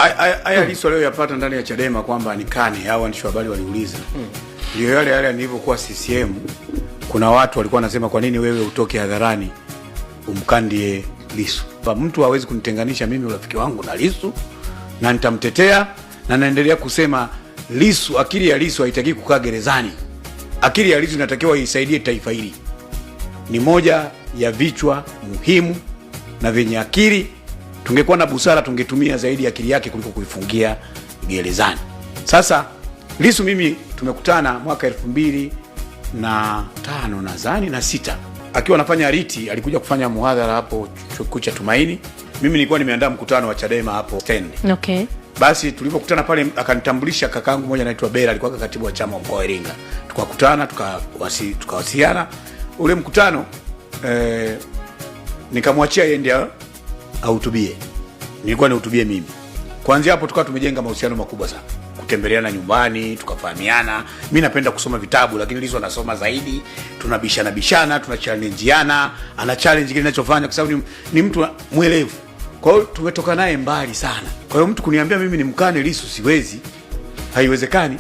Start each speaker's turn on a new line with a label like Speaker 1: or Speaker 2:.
Speaker 1: Haya Lissu aliyoyapata ndani ya Chadema kwamba nikane, hao waandishi wa habari waliuliza, ndio yale yale nilivyokuwa CCM. Kuna watu walikuwa wanasema kwa nini wewe utoke hadharani umkandie Lissu? Mtu hawezi kunitenganisha mimi urafiki wangu na Lissu, na nitamtetea na naendelea kusema Lissu, akili ya Lissu haitaki kukaa gerezani. Akili ya Lissu inatakiwa isaidie taifa hili. Ni moja ya vichwa muhimu na vyenye akili. Tungekuwa na busara, tungetumia zaidi akili yake kuliko kuifungia gerezani. Sasa Lissu mimi tumekutana mwaka 2005 nadhani na 6, akiwa anafanya riti, alikuja kufanya muhadhara hapo chuo kikuu cha Tumaini. Mimi nilikuwa nimeandaa mkutano wa Chadema hapo stendi. Basi tulipokutana pale akanitambulisha kakaangu mmoja anaitwa Bera, alikuwa katibu wa chama mkoa wa Iringa. Tukakutana, tukawasiliana. Ule mkutano nikamwachia yeye ndiye ahutubie. Nilikuwa nihutubie mimi. Kuanzia hapo tukawa tumejenga mahusiano makubwa sana. Kutembeleana nyumbani, tukafahamiana. Mimi napenda kusoma vitabu lakini Lissu anasoma zaidi. Tunabishana bishana, tunachallengeana, ana challenge kile ninachofanya kwa sababu ni mtu mwelevu. Kwa hiyo tumetoka naye mbali sana. Kwa hiyo mtu kuniambia mimi nimkane Lissu siwezi, haiwezekani.